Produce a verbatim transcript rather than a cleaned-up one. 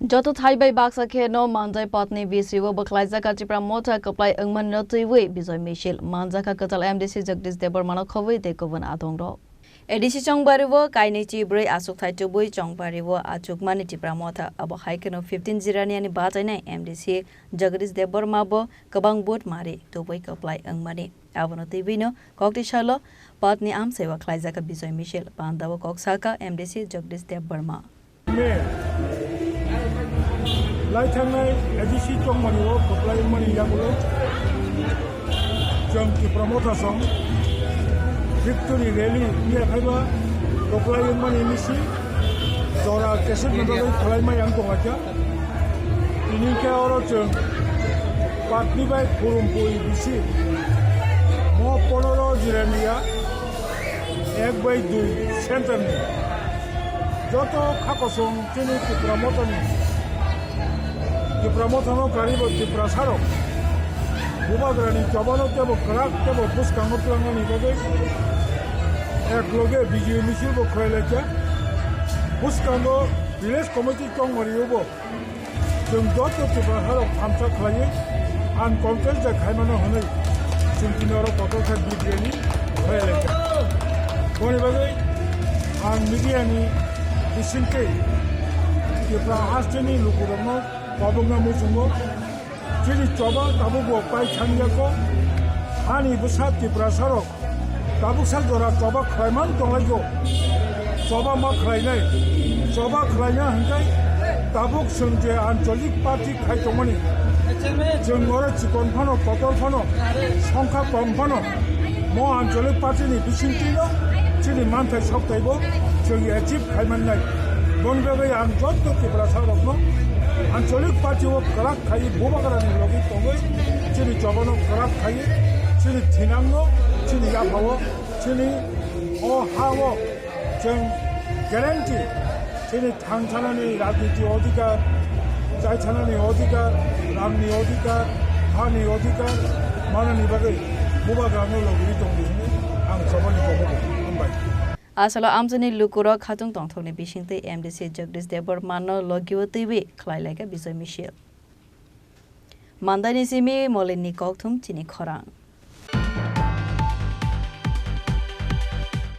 Joto thai bai baksa khe no manjai patni bisrio bwkhlaijak Tipra Motha kwplai wngmani no twiwi Bijoy Misil manjakha kwtal M D C Jagdish Debbarma no khobwi tei kubun adong rok. A D C chongbario kainwi chibrwi achukthai tubui chongbario achukmani Tipra Motha abo hai kheno fifteen jirani ani bachainai M D C Jagdish Debbarma bo kwbang vote mari tubui kwplai wngmani. Abono twiwi no kokti salo patni amchaiwa khlaijak Bijoy Misil pandao kok saka M D C Jagdish Debbarma. May lai thangnai A D C chongmani o kwplai wngmani yagulo chwng Tipra Motha song victory rally wngya phaiba kwplai wngmani misi jora kesek nodagwi khwlaimai ang tonglaikha. Tini khe oro chwng patni bai Khurumphwi bisi mo ponoro jiraniya ek bai dui center ni joto kha kosong chini Tipra Motha ni Tipra Motha no karibo Tiprasa rok Bubagra ni choba no tebo kwrak tebo bwskango twlangnani bagwi ek loge Bijoy Misil bo khwlai laikha. Bwskango village committee chongmani o bo chwng joto Tiprasa rok thamsa khwlaiwi ang contest de khaimano hwnwi chwng tini oro kotor khe big rally khwlai laikha. Boni bagwi ang media ni bisingtwi Tipra hasteni lukurokno kobokna muchungo. Chini choba tabuk bo pai thangya ko. Hani bwsa Tiprasa rok tabuk sak jora choba khlaimani tonglaio. Choba ma khlainai, choba khlaina hwnkhe tabuk chwng je ancholik party khai tongmani. Chwng oro chikon phano, kotor phano, songkha kom phano, mo ancholik party ni bisingtwi no chini manthai sok taibo chwng achieve khai mannai. Boni bagwi ang joto Tiprasa rokno ancholik party o kwrak khai Bubagra ni logi tongwi chini choba no kwrak khai chini thinang no chini yapha o chini o ha o chwng guarantee chini thang thanani rajniti odhikar, chai thanani odhikar, rangni odhikar, hani odhikar manani bagwi Bubagra no logi tongdi hwnwi ang choba ni kobo hambai. Asalo amchani lukurok khatung tongthokni bisingtwi M D C Jagdish Debbarma no logio twiwi khwlai laikha Bijoy Misil. Mandaini simi Molinni kokthum chini khorang.